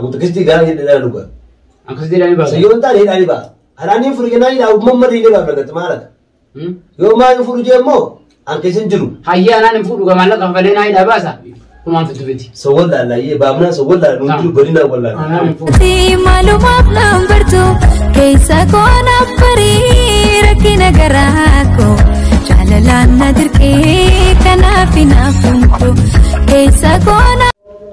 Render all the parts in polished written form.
Akkasitti garaa hidhaa dhugaa. Akkasitti hidhanii baasa. Yoo hin taane hidhanii ba'a. Anaan hin furu jennaan hidhaa uumama hidhee ba'a argate maal akka. Yoo maal hin furu jee immoo an keessa hin jiru. Hayyee anaan hin fuudhu maallaqa kaffalee naa hidhaa baasa. Kumaan fittu fiti. So wallaalaa baafnaa so wallaalaa nuti jiru badinaa wallaalaa. Anaan hin fuudhu. Maalumaaf naan bartu keessa koo naaf barii rakkina garaa koo jaalalaan na dirqee kanaaf naaf humtu keessa koo na.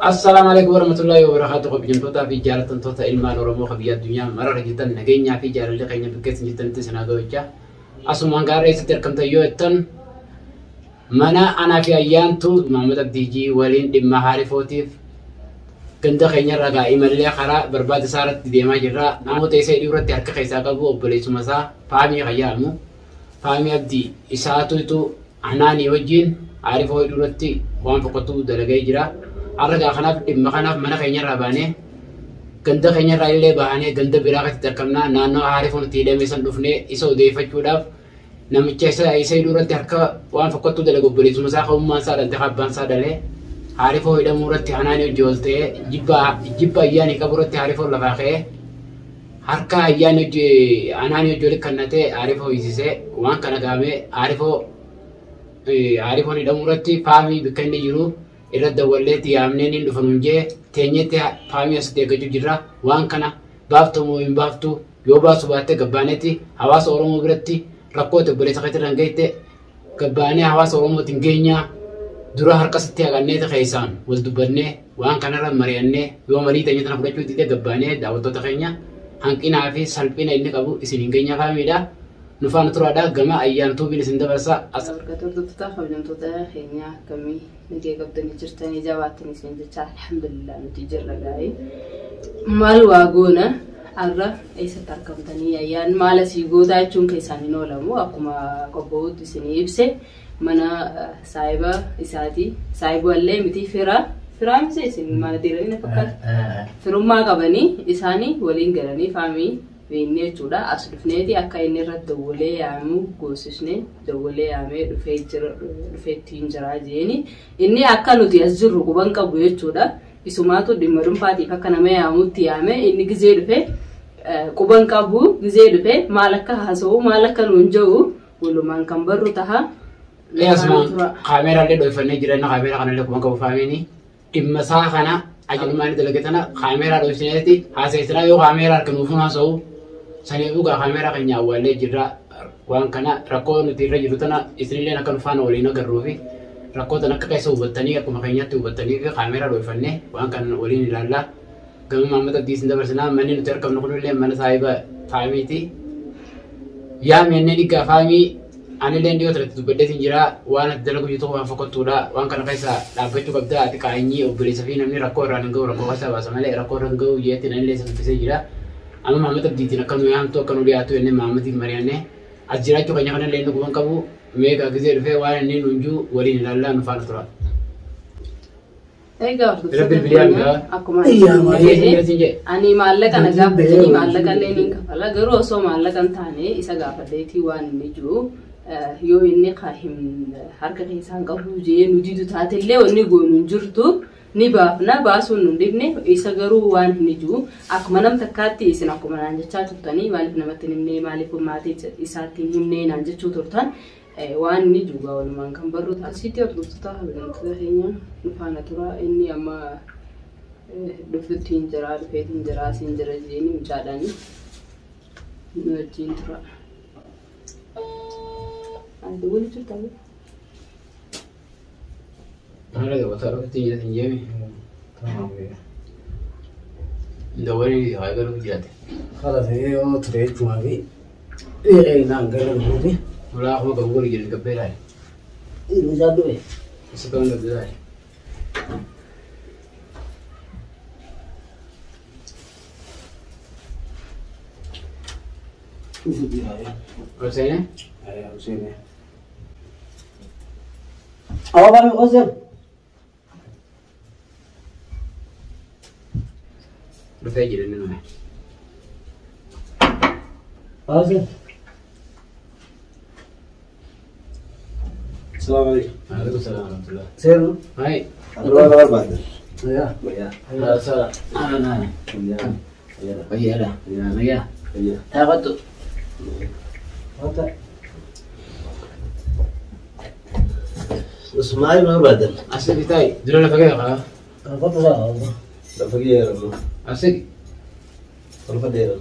Assalaamu alaikum warahmatullahi wabarakatuh. Kabajamtootaa fi jaallatamtoota ilmaan Oromoo kan biyya addunyaa mararra jirtan nageenyaa fi jaalalli keenya bikkeessin jirtanitti isin haa ga'u. Asumaan gaara eessatti argamtan yoo jettan mana anaa fi ayyaantu Maamad Abdiijii waliin dhimma haarifootiif ganda keenyarra gaa imallee karaa barbaada isaa irratti deemaa jirra. Namoota isa hidhuu irratti harka keessaa qabu obboleessuma isaa Faamii kan jedhamu. Faamii Abdii isaatu anaanii wajjin haarifoo hidhuu irratti waan fokkottuu dalagee jira. Har'a gaa kanaaf dhimma kanaaf mana keenyarraa baanee ganda keenyarraa illee baanee ganda biraa keessatti argamna. Naannoo haarifoon itti hidhame san dhufnee isa odeeffachuudhaaf namicha isa isa hidhuu irratti harka waan fokkottuu dalagu obboleessuma isaa ka'ummaan isaa dhalte abbaan isaa dhalee haarifoo hidhamuu irratti anaanii hojii ol ta'ee jibba jibba ayyaanii qabu irratti haarifoo lafaa ka'ee harka ayyaanii hojii anaanii hojii walitti kannatee haarifoo hiisisee waan kana gaamee haarifoo haarifoon hidhamuu irratti faamii bakka inni jiru irratti dawwalleetti yaamnee ni dhufa nuun jee teenyetti faamii asitti eeggachuu jirra waan kana baaftu moo hin baaftu yoo baasu baatte gabbaanetti hawaasa Oromoo biratti rakkoo obboleessa keetti irraan geette gabbaanee hawaasa Oromootiin geenyaa dura harka sitti haqanneeti keessaan wal dubbannee waan kanarra mari'annee yoo marii teenya tana fudhachuu dide gabbaanee daawwattoota keenya hanqinaa fi salphina inni qabu isin hin geenyaa faamiidha. Nu faana turaadha gama ayyaantuubiin isin dabarsa. Hordoftoota kabajamtoota keenyaa akkamii nagee qabdanii jirtanii jabaattanii isin jecha alhamdulillah nuti jirra gaa'ee. Maal waa goona har'a eessatti argamtanii ayyaan maal asii gootaa jechuun keessaan hin oolamu akkuma qophaa'utti isinii ibse mana saayiba isaati. Saayiba illee miti fira firaa miti isin maal deeranii na fakkaata. Firummaa qabanii isaanii waliin galanii faamii beeknee jechuudha. As dhufneeti akka inni irratti dawwalee yaamu goosisnee dawwalee yaamee dhufee jira dhufeettiin jira jeeni. Inni akka nuti as jirru quban qabu jechuudha. Isumaatu dhimma dhuunfaatiif akka nama yaamutti yaame inni gizee dhufe quban qabu gizee dhufe maal akka haasa'u maal akka nuun jiru walumaan kan barru taha. Mee asumaan kaameeraallee dhoofannee jira inni kaameeraa kanallee quban qabu faamiini dhimma isaa kana ajajummaan dalage tana kaameeraa dhoofsineeti haasa'isnaa yoo kaameeraa harka nuuf haasa'u sanii dhugaa kaameeraa keenya awwaallee jirra waan kana rakkoo nuti irra jiru tana isinillee akka nu faana waliin agarruu fi rakkoo tana akka keessa hubattanii akkuma keenyatti hubattanii fi kaameeraa dhoofannee waan kana waliin ilaallaa. Gama Maamad Abdii isin dabarsinaa manni nuti argamnu kunillee mana saayiba faamiiti. Yaami anneen dhigaa faamii anillee dhiyoo irratti dubbaddeetiin jira waan ati dalagu jirtu waan fokkottuudha waan kana keessa dhaabbachuu qabda ati qaanyii obboleessa fi namni rakkoo irraan hin ga'u rakkoo keessa baasa malee rakkoo irra hin ga'u jeetti anillee isa dubbisee jira. Amma Maamad Abdiitiin akka nu yaamtu akka nu dhiyaatu jennee Maamadiin mari'annee as jiraachuu keenya kanallee inni quban qabu meeqa gizee dhufee waan inni nuun jiru waliin ilaallaa nu faana tura. Egaa Irra bilbilee hordoftoota akkuma Iyyaa ani maallaqa na gaafatanii maallaqa illee ni kafala garuu osoo maallaqa hin taane isa gaafadheetii waan inni jiru yoo inni harka keessaan qabu jee nu didu taate illee wanni goonu hin jirtu ni baafna baasuun nu dhibne isa garuu waan inni jiru akkuma nam takkaatti isin akkuma naan jechaa turtanii maaliif namatti hin himne maaliif maatii isaatti hin himne naan jechuu turtan waan inni jiru walumaan kan barru taasisti hordoftoota kabajamtoota keenya nu faana tura inni amma dhufuttiin jira dhufeetiin jira asiin jira jeeni mucaadhaani nu wajjin tura. Ati wali jirta moo? Maal daawwataa dhufuttiin jira hin jeemi. Dawwalii haa garuu jiraate. خلاص yoo ture jechumaa fi dhiirri gara dhufuufi Ulaa akkuma qabu walii jiran gabbee laale. dhiirri isaa dhufe. Isa ta'uun dhabdee laale. Dhufu jira. Ol seenee? Hussein. Awa bari Hussein. Dhufee jira inni nuyi. Hussein. Salaamu alaikum. Alaikum salaam warahmatullah. Seenu. Hai. Dura barbaadde. Yaa. Wayyaa. Sala. Ana. Wayyaa. Wayyaa. Fayyaadha. Nagaya. Wayyaa. Taaqattu. Wanta. Usmaa'il ma barbaadan? Asii taa'i. Dura lafa ga'e qaba. Wanta saa. Lafa ga'eera. Asii. Lafa dheera.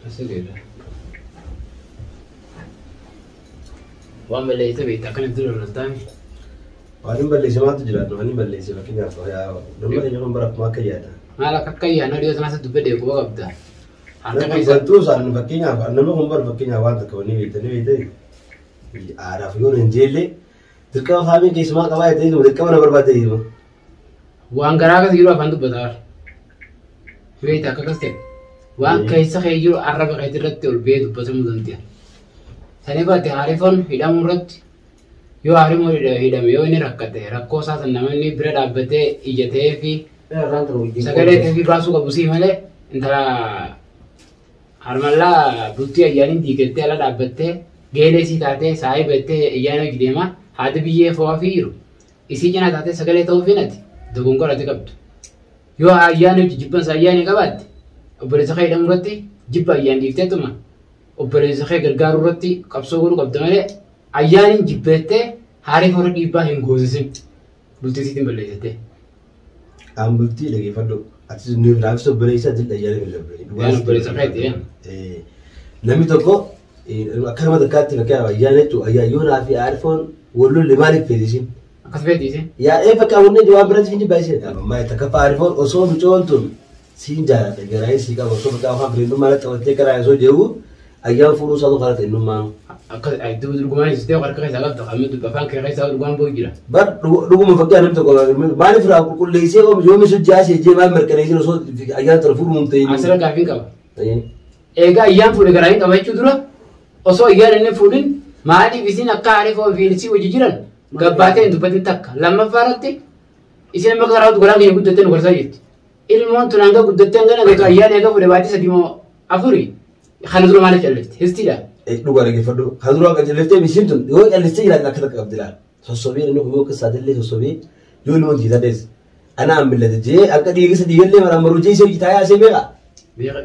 Asii ga'eera. Waan balleessite beekta akkana dura loltaami. Waan hin balleesse maaltu jira? Waan hin balleesse fakkeenyaaf namni keenya kun bara akkuma akka yaada. Maal akka akka yaadna dhiyoo sanas dubbadee quba qabda. Harka keessa. Bantuu isaan fakkeenyaaf namni kun bara fakkeenyaaf waan takka wanni beektanii beektanii aadaaf yoo hin jeelle dirqama faamiin keessumaa qabaa jettanii dirqama na barbaadde hima. Waan garaa keessa jiru afaan dubbataa. Beekta akka akkas ta'e. Waan keessa kee jiru arraba keetii irratti ol ba'ee dubbatamuu danda'a. Sanii baate hariifoon hidhamuu irratti yoo hariifoon hidhame yoo inni rakkate rakkoo isaa san namni bira dhaabbatee ijatee fi sagalee ta'ee fi baasuu qabu sii malee intala harmallaa bultii ayyaaniin diigattee ala dhaabbattee geelee sii taatee saahibattee ayyaana hojii deema haati biyyee fo'aa fi jiru isii cinaa taatee sagalee ta'uu fi nati dogongorati qabdu. Yoo ayyaana hojii jibbansa ayyaanii qabaatte obboleessa kee hidhamuu irratti jibba ayyaan dhiifteetuma obboleessa kee gargaaruu irratti qabsoo godhuu qabda malee ayyaaniin jibbeettee haariif hora dhiibbaa hin goosisin bultii siitiin balleessite. Aan bultii dhageeffadhu. Atis nuuf raafis obboleessa atis ayyaana hin labne. Yaan obboleessa keeti. Namni tokko akka nama takkaatti fakkeenyaaf ayyaana jechuun ayyaayyoonaa fi aarifoon wal lolle maaliif feesisin? Akkas feetiise. Yaa ee fakkaa wanni waan biratti fi baay'isee. Ammaa takka aarifoon osoo mucoon tun siin jaalladha garaa sii qaba osoo fakkaa afaan firiinummaa irratti qabattee karaa osoo jiru ayyaan fuudhuu isaa tokko irratti innummaa. Akkas dubbi dhugumaan ibsitee harka keessaa qabda qaamni dubbi afaan kee keessaa dhugumaan boo'u jira. Bar dhuguma fakkii namni tokko maaliif irraa qulqulleessee yoomi sojjaasee jee maal mirkaneessee osoo ayyaan tana fuudhuu hin ta'in. Asirra gaaffiin qaba. Egaa ayyaan fuudhe garaa hin qabachuu dura osoo ayyaan inni fuudhin maaliif isin akka haariif ofiinsii hojii jiran gabbaatee hin dubbatin takka lammaffaa irratti isin amma karaa garaa keenya guddattee nu gorsaa jirti. Ilmoon tun hanga guddattee hanga nagatu ayyaan eega fuudhe baatii sadii moo afurii kana dura maaliif callifte histiidha. Dhugaa dhaggeeffadhu. Kan dura akka calliftee misiin tun yoo callistee jiraate akka takka qabdi laala. Sossobee inni kun yoo keessaatillee sossobee yoo ilmoon jiita deesse. Ana ambillate jee akka dhiigisa dhiigallee maraan maruu jee isee hojii taa'ee asee beekaa.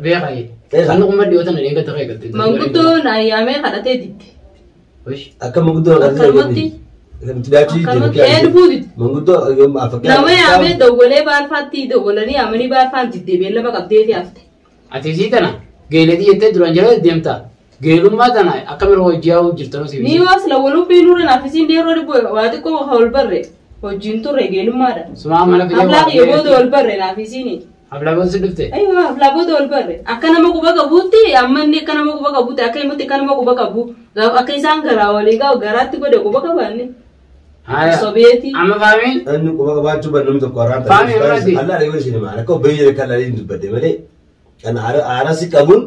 Beekaa. Kan kun maddi yoo tana eega ta'e galte. Manguddoon ayyaamee kadhatee didde. Akka manguddoon Akkanumatti. Akkanumatti Ee dhufuu didde. Manguddoo Nama yaamee dawwalee baarfaatti dawwalanii yaamanii baarfaan diddee beellama qabdee fi hafte. Ati isii tana geeletii jettee duraan jala deemta. Geelummaa tana akka mirga hojii yaa'uu jirtan osoo Ni waas lawwaluu fi nurra naaf isiin yeroo dhibbu waa xiqqoo wal barre hojiin turre geelummaadha. Sumaa mana fidee Aflaa kiyya booda wal barre naaf isiini. Aflaa booda si dhufte. Aywa aflaa booda wal barre akka nama quba qabuutti amma inni akka nama quba qabuutti akka himutti akka nama quba qabu akka isaan garaa walii gahu garaatti godhe quba qabaanne. Sobeeti. Amma faamiin. Inni quba qabaachuu bar namni tokko haraan Faamiin irratti. Allah dhagee isin maal akka obboleeyyi kan laalee hin dubbadde malee kan aarasi qabuun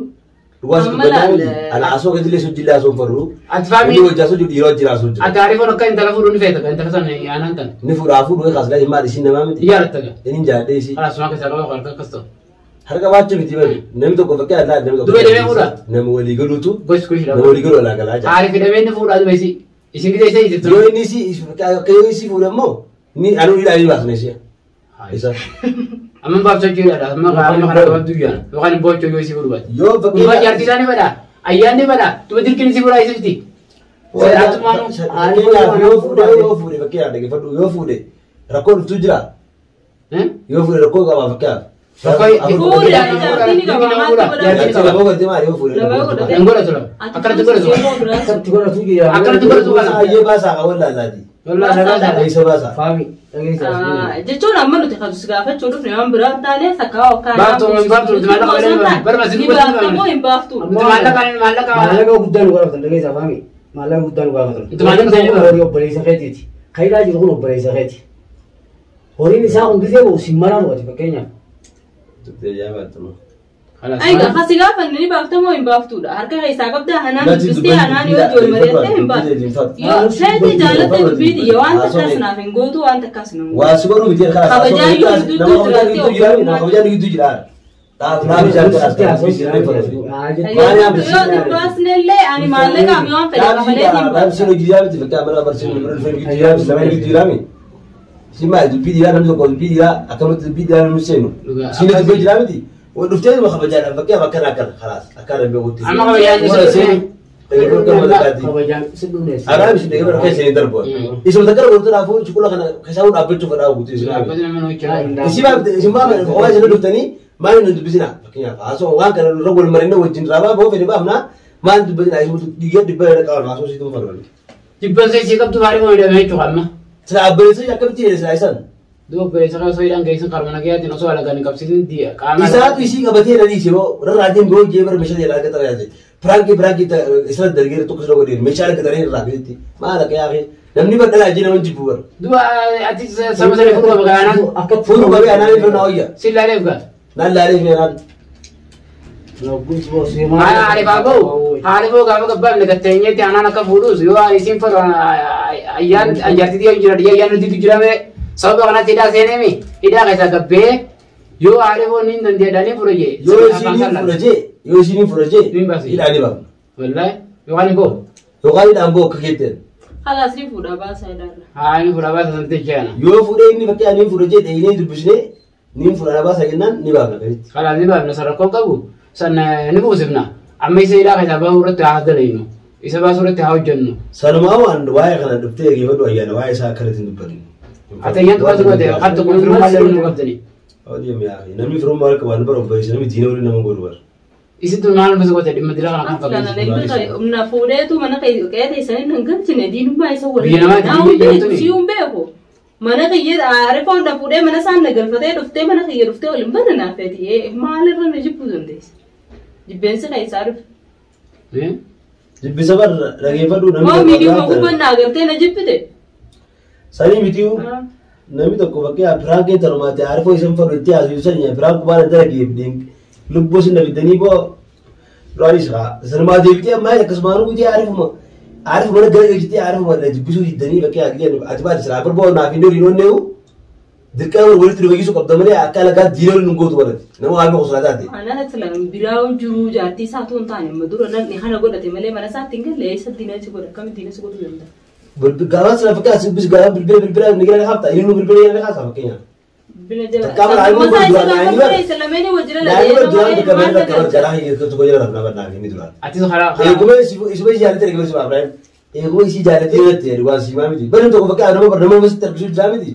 dhugaas dubbadde ana asoo gadillee sojjillee asoo farru. Ati faamiin. Inni hojii asoo jiru dhiiroo jira asoo jira. Ati ariifoon akka intala fuudhuu ni feeta intala sana aanaan tan. Inni fuudhaa fuudhuu kaas maal isin namaa miti. Ijaarratta gaa. Inni jaalladhee isii. Karaa sumaa keessaa qaba harka akkas ta'u. Harka baachuu miti bari namni tokko fakkii addaa namni tokko. Duba deemee fuudhaa. Nama walii galuutu. Gosi kushi Nama walii galu alaa galaa jira. Aariif hidhamee inni fuudhaa duba isii. Isin gidee isa isii. Yoo inni isii akka yoo isii fuudhe immoo ni anuu hidhaa ni baasne isii. Isa. Amma baafchuu jechuudha. Amma qaama kana qabdu yaana. Yookaan boochoo yoo isii fuudhu baate. Yoo fakkii. Duba jaartii isaanii badhaa. Ayyaanni badhaa. Duba dirqiin isii fuudhaa isifti. Yoo fuudhe yoo fuudhe fakkii dhaggeeffadhu yoo fuudhe rakkoo dhuftuu jira. Yoo fuudhe rakkoo qaba fakkiidhaaf. Fuudhe jaartii ni qaba maatti Lama godhate maali yoo fuudhe. Hin godhatu lama. Akkanatti godhatu. Akkatti godhatu jira. Akkanatti godhatu kana. Ayyee baasaa qaba wallaalaati. Wallaahi Isa baasaa. Faami dhageessaa. Jechuun amma nuti kan gaafachuu dhufne waan biraa taane sakkaa hokkaan. Baaftuu hin baaftuu nuti maallaqa malee barba si Ni dubbatu baafta moo hin baaftu? Nuti maallaqa maallaqa Maallaqa guddaa nu gaafatan dhageessaa faami. Maallaqa guddaa nu gaafatan. Nuti maallaqa Horiin horii obboleessa keetiiti. Kayidaa jiru kun obboleessa keeti. Horiin isaa kun gisee ba'u si maraan wati fakkeenyaaf. Ayga kasi gaafanne ni baafta moo hin baaftuudha? Harka keessaa qabdaa hanaan dubbistee hanaan yoo ijoollee mari'attee hin baaftu. Yoo sheetii jaalattee dubbii xiyya waan takkaas naaf hin gootu waan takkaas hin gootu. Waa si godhu miti karaa. Kabajaa yoo gidduu jiraatte Nama kabajaa gidduu jira. Dhaabni Yoo dubbaasnellee ani maallaqa ami waan fedhe kafalee hin baaftu. Dhaabni sun hojii miti fakkaata mana barsiisuu hin jiru. Isin maal dubbii dhiiraa namni tokko dubbii dhiiraa akkamatti dubbii dhiiraa namni seenu. Isin dubbii jiraa miti. Dhuftee numa kabajaadhaan fakkii akkana akkana khalaas akkana beekutti. Amma kabajaan isin seenu. Kabajaan si dhumneessa. Anaa isin deeggarra keessa hin darbu. Isuma takkara gootota dhaafuu shuqula kana keessaa dhaabbachuu fedhaa guutuu isin. Dhaabbatu nama hojjechaa. Isin maal isin maal ho'aa isin dhuftanii maal hin dubbisina fakkeenyaaf haasoo waan kana irra wal marinna wajjin raabaa boo fedhe baafna maal dubbatina isin dhiiga dhibba irra qaban haasoo isiitu falman. Jibban isii qabdu maaliif miidhamee jechuudha amma. Sila abbeessa akkamitti jedhe sila isaan. Duuba obboleessa kana osoo hidhaan geessin qarma nagayaatiin osoo alagaan hin qabsiisin qaama. Isaatu isii qabatee na dhiise hoo rarraatiin biroo jee bara meeshaa jedhaa akka xarayaa jee. Piraankii piraankii isirra dargee tokko sirra godheen meeshaa akka xaree irraa fidetti maal akka yaafee namni badhalaa jee nama jibbu bara. Duuba ati saba sana fuudhu qaba gaanaan. Akka Fuudhu qabee anaan irra na wayya. Si ilaalee gaa. Naan laalee fi anaan. Haalifa boo haalifa gaafa gabbaafne gatteenyetti anaan akka fuudhus yoo isiin fedhu ayyaan ayyaartitii yoo jira ayyaan nuti jirame sababa kanatti hidhaa seeneemi hidhaa keessa gabbee yoo haalifoon hin dandeedhaanii fudhu jee. Yoo isiin fudha jee yoo isiin fudha jee Niin baasi. hidhaa ni baafna. Wallaahi yookaan hin boo. Yookaan hidhaan boo akka keetteen. Khalaas ni fuudha baasaa hidhaarra. Haa inni fuudha baasa san jechaana. Yoo fuudhee inni fakkii ani fudha jee dheeyinee dubbisnee niin fudha na baasa jennaan ni baafna gaditti. Kalaas ni baafna san rakkoon qabu san ni buusifna. Amma isa hidhaa keessaa bahuu irratti haa dalaynu. Isa baasuu irratti haa hojjennu. Sanumaa waan waa'ee kana dhuftee eeggifadhu ayyaana waa'ee isaa akkanatti hin dubbatin. Ati ayyaan tuqaa tuqaa ta'e kan tokko firummaa illee nu qabdani. Namni firummaa harka waan bara obboleessa namni diina waliin nama godhu bara. Isin tun maal nuti goote dhimma dila kana kan Aslaan fakkeessu. ana na fuudheetu mana qe'ee teessanii nan galchine diinummaa isa Biyya namaatti waliin diinni jedhamtu ni? siyuun beeku. Mana kiyya arifoon na fuudhee mana isaan na galfatee dhuftee mana kiyya dhuftee waliin bana naaf feeti maalirra na jibbuu dandeessa. Jibbeensi keessaa dhufe. Jibbisa bara dhageeffadhu namni Moo tokko miidhuma gaafa gubbaan na agartee na jibbite. Sanii mitiyu namni tokko fakkii piraankii tarumaatti arifoo isin fadhu itti haasuu sanya piraanku baala dalageef lubbuu isin dhabiddanii boo duraanis haa sanumaa deebitee ammaa akkasumaan gutee arifuma arifuma gara galchitee arifuma jibbisuu diddanii fakkii ati baate silaa barboo naaf hin horiin onneewu dirqama walitti dhufayyisuu qabda malee akka alagaa diina waliin gootu barate nama waan beeku silaa taate. Anaa aslaan biraa jiruu jaartii isaa tuun taane amma dura namni kana godhate malee mana isaatti hin galle eessa diina si godha akkamitti diina si godhuu danda'a. Gaafas sila fakkii as bis gaafas bilbila bilbila ni gara hafta inni nu bilbila ni kaasa fakkeenyaaf. Bina jala. Qaama raayii Masaa isa duraan gaafa naanii ture bara. isa lameenii wajjira Naanii bara duraan bakka maal bakka bakka dagalcha. jaraa hiyyatu tokko jala rafna bara naaf inni duraan. Atis karaa Eeguma isuma isii jaallatee eeguma isuma Ibrahim. Eeguma isii jaallatee irratti waan siimaa miti. Bari tokko fakkaa nama bara nama masitti argisuu jira miti.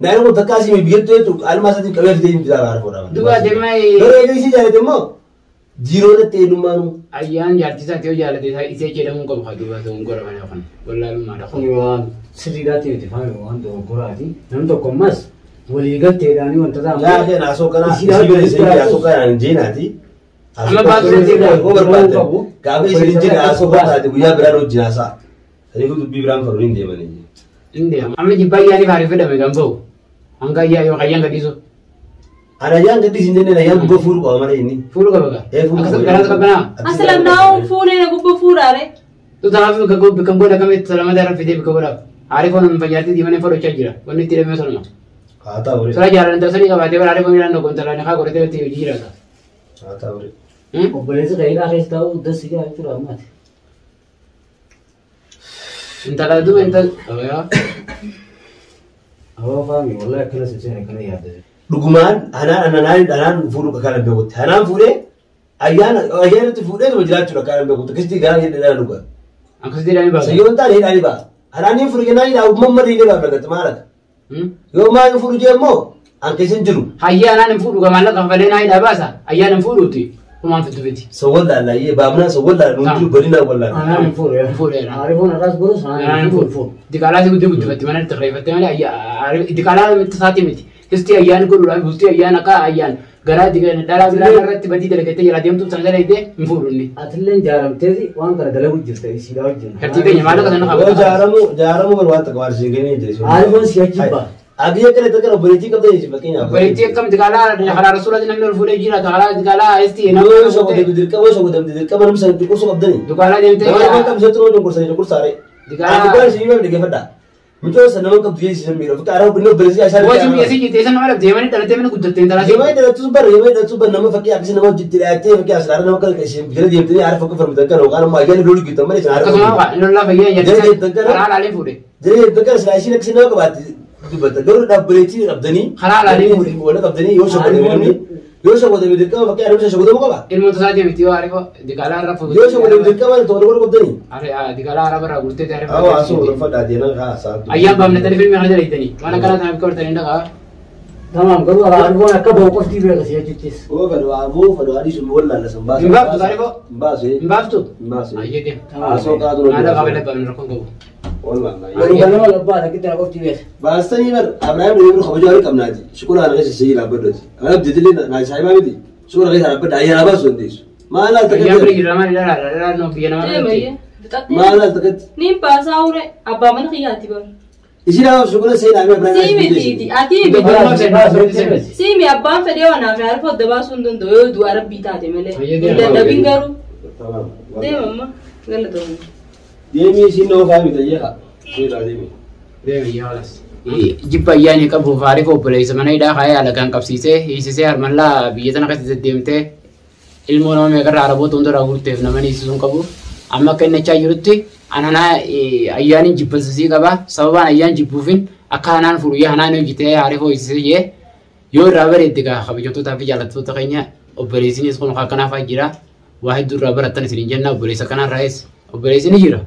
Naannoo kun takka asii biyyattuu jechuun almaa isaatiin qabee fidee hin bitaa baara fuudhaa. Duuba deemaa Garuu eeguma isii jaallate immoo diiroo irratti eenyummaanu. ayyaan jaartii isaatti yoo jaalate isee jedhamuu qabu haa duuba ta'uun gora mana kan wallaalummaadha kun. Kun waan sirriidhaatti miti faami waan dogoggoraati. Namni tokko ammas waliigalteedhaanii wanta ta'an. Yaa kee naasoo kana isii bira isii naasoo kana hin jeenaati. Amma baasuu hin Yoo barbaadde gaafa isin hin jenne haasoo barbaadde guyyaa biraan wajjin haasa'a. Saniifuu dubbii biraan faru hin deemanii. Inni amma jibbaa ayyaaniif haariif fedhame kan bahu. Hanga ayyaa yoo ayyaan gadhiisu Ana ayyaan gadhiis hin jenne ayyaan gubbaa fuudhu qaba malee inni. fuudhu qaba gaa. Ee fuudhu Akkasuma qaba. garaa qabbanaa. Aslaan naa'uun fuunee na gubbaa fuudhaare. Tutaaf bakka godha kamitti salamata irra fidee bakka godhaaf. Haarifoon nama fayyaatti diimanii fudhachaa jira. Wanni itti hidhamee sanuma. Haa ta'u Sura jaalan taasisanii qabaatee bara haarifoon midhaan tokko intalaan haa godhatee itti hojii jiraata. Haa ta'u. Obboleessi qayiidhaa keessa taa'uu dassi jaa jechuudha ammaati. Intala duuba intala. Aboo faami wallahi akkana sibseen akkana yaadda. Dhugumaan anaan anaan anaan fuudhu akka kan beekutti. Anaan fuudhee ayyaana ayyaanatti fuudhee tuma jiraachuudha akka kan beekutti. Akkasitti garaa hidhaa dhuga. Akkasitti hidhanii baasa. Sayyoon taane hidhaa ni ba'a. Anaan hin fuudhu jennaan hidhaa mamma dhiinee ba'a dhagatte maal akka. Yoo maal hin fuudhu jee immoo an keessa hin jiru. Hayyaa anaan hin fuudhu maallaqa kaffalee naa hidhaa baasa. Ayyaan hin fuudhuuti. Kumaan fittu fiti. Sawwan laallayyee baabnaa sawwan laalla nuti jiru bal'inaan wallaalla. Anaan hin fuudhu. Hin fuudhu jedha. Arifoon irraas godhus anaan hin fuudhu. Diqaalaa si guddee guddifatti mana itti reeffatte malee diqaalaa miti isaati miti. Histi ayyaan godhuudhaaf bultii ayyaan akka ayyaan garaa dhalaa biraa irratti badii dalagattee jala deemtuuf sana dalagdee hin fuudhu inni. Atilleen jaaramteeti waan kana dalagu jirta isiidhaa wajjin. Kartii keenya maallaqa sana Yoo qaba. jaaramu jaaramu bar waan takka waan isin ganii jire. Arifoon si achi ba'a. Abiyya kana takka obboleettii qabda jechuudha fakkeenyaaf. Obboleettii akkam diqaalaa karaa rasuulaatti namni ol fuudhee jiraata karaa diqaalaa histi Yoo soqote dirqama yoo soqote dirqama namni sana cunqursuu qabdani. Diqaalaa deemtee Nama nama qabdu sana cunqursanii cunqursaare. Diqaalaa- Ani dhugaa isin himame dhaggeeffadha. Mucoo sana nama qabdu jechuudha isin miidha. Fakkaata inni obboleessi isaa. Wajjin biyya si jirte isa nama dhabde yemanii dhalattee mana guddatte intalaa si. Yemanii dhalattus bara yemanii dhalattus bara nama fakkii akkasii nama hojjetti dhiyaatee fakkii as nama akka isin jala deemtanii aara fakka farmitan kana yookaan immoo ayyaana loluu gittan malee isin aara Akkasuma waa lollaa fayyaa Jala nyaachisa deemtan kana karaa laalee fuudhe. jala deemtan kana silaa isin akkasii nama qabaatte Dubbata garuu dhaabbileetii qabdanii. Karaa alaalee fuudhe. Wala qabdanii yoo shagodame namni yoo shagodame dirqama fakkii adamsa shagodamuu qaba. Ilmoota isaatii miti yoo arifoo diqaalaa irra fuudhu. Yoo shagodame dirqama tola godhu qabdanii. Diqaalaa araba irraa gurtee Awwa arifoo. asoo uffadhaa deeman haa saa. Ayyaan baafnatanii filmii kana jala waan akkanaa sana bikka hortanii dhaqaa. Tamaam garuu arifoon akka ba'u qofti beekasi jechuuttis. Oo fadhu aboo fadhu adii sun wal laallasan baasu. Hin baaftu arifoo. Hin baasu. Hin baaftu. Hin baasu. Ayyee deem. Asoo qaadu Maadhaa qabeela baafne rakkoon qabu. Wal laalla. Walii galama gabbaa takkitti na qofti beeka. Baastanii bar Abrahaam dhibee kabajaa wal qabnaati. Shukuraa na keessa sii dhaabbadhooti. Abrahaam jedhillee naa saayibaa miti. Shukuraa keessa dhaabbadha ayyaana baasu dandeessu. Maal laal Ayyaan bira takkatti? jira maal ilaalaa ilaalaa noo biyya namaa Deema biratti. iyyee. Fixattee. Maal laal takkatti? Niin baasaa ure abbaa mana kiyyaati bara. Isin hawaaf shukuraa seenaa fi Abrahaam. Siimi tiiti ati miti. Siimi abbaan fedhee wanaaf arifoo adda baasuu hin danda'u yoo du'a rabbii taate malee. Hin dadhabin garuu. Deema amma galatoomu. Deemii isin nama faaya miti ayyaha. Seeraa deemii. Deemi yaalas. Jibba ayyaanii qabuuf arifoo obboleessa mana hidhaa kaayee alagaan qabsiisee hiisisee harmallaa biyya tana keessa deddeemtee ilmoo nama meeqarraa araboota hundarraa gurteef nama hiisisuun qabu. Amma akka inni achaa jirutti ananaa ayyaaniin jibbansisii qaba. Sababaan ayyaan jibbuufin akka hanaan fuudhee hanaan hojjetee arifoo hiisisee jee yoo irraa bareedde gaa kabajamtootaa fi jaallattoota keenya obboleessinis kun akkanaaf jira. Waa hedduu irraa barattan isiniin jenna obboleessa kanarraayis obboleessi ni jira.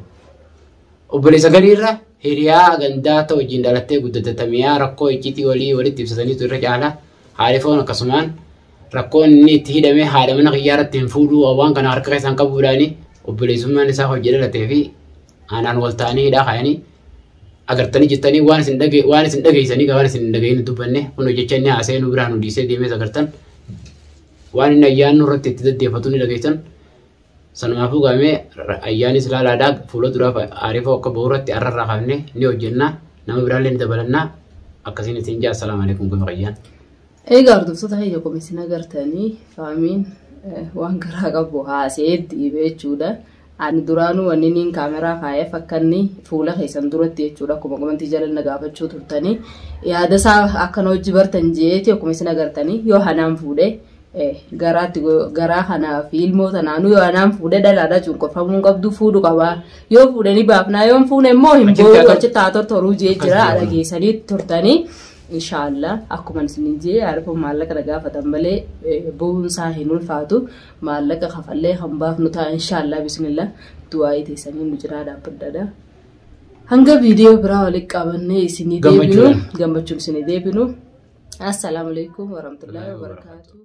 Obboleessa gadiirra hiriyaa gandaa ta'u wajjin dhalattee guddatamiyaa rakkoo icciitii walii walitti ibsataniitu irra caala. Haalifoon akkasumaan rakkoon inni itti hidhame haadha mana kiyyaaratti hin fuudhuu waan kana harka keessaan qabuudhaani obboleessummaan isaa hojii dhalatee fi aanaan wal ta'anii hidhaa kaayanii agartanii jettanii waan isin dhage waan isin dhageessanii waan isin hin dhagahin dubbanne kun hojjecha inni haasa'ee nu biraan nu dhiisee deemees agartan waan inni ayyaannu irratti itti deddeeffatu ni dhageessan. Sanumaafuu gaamee ayyaanis ilaalaadhaa fuula duraaf arifoo akka bahuurratti arrarraa kaafne ni hojjenna nama biraallee ni dabalannaa akkasiin isin jaa assalaamu alaikum gama qayyaan. Egaa hordoftoota keenya akkuma isin agartanii faamiin waan garaa qabu haasa'ee dhiibee jechuudha. Ani duraanuu wanni niin kaameraa kaa'eef akka inni fuula keessan duratti jechuudha akkuma komantii jala na gaafachuu turtanii yaada isaa akkana hojii bartan jeeti akkuma isin agartanii yoo hanaan fuudhee garaatti garaa kanaa fi ilmoo tanaanuu yoo hanaan fuudhee dhalaadhaa cunqurfamuu hin qabdu fuudhu qabaa yoo fuudhanii baafnaa yoo hin fuune immoo hin Achitti boo'u haa achitti haa tortoruu jee jira Akkas jedhama. dhageessanii turtanii. Inshaallah akkuma isin jee arifoo maallaqa na gaafatan malee bu'uun isaa hin ulfaatu maallaqa kafallee kan baafnu ta'a inshaallah bismillah du'aa teessanii nu jiraa dhaabbadhaadha. Hanga viidiyoo biraa walitti qabannee isinii deebinu Gammachuudhaan. gammachuun isinii deebinu. Assalaamu alaikum warahmatullahi wabarakatuh.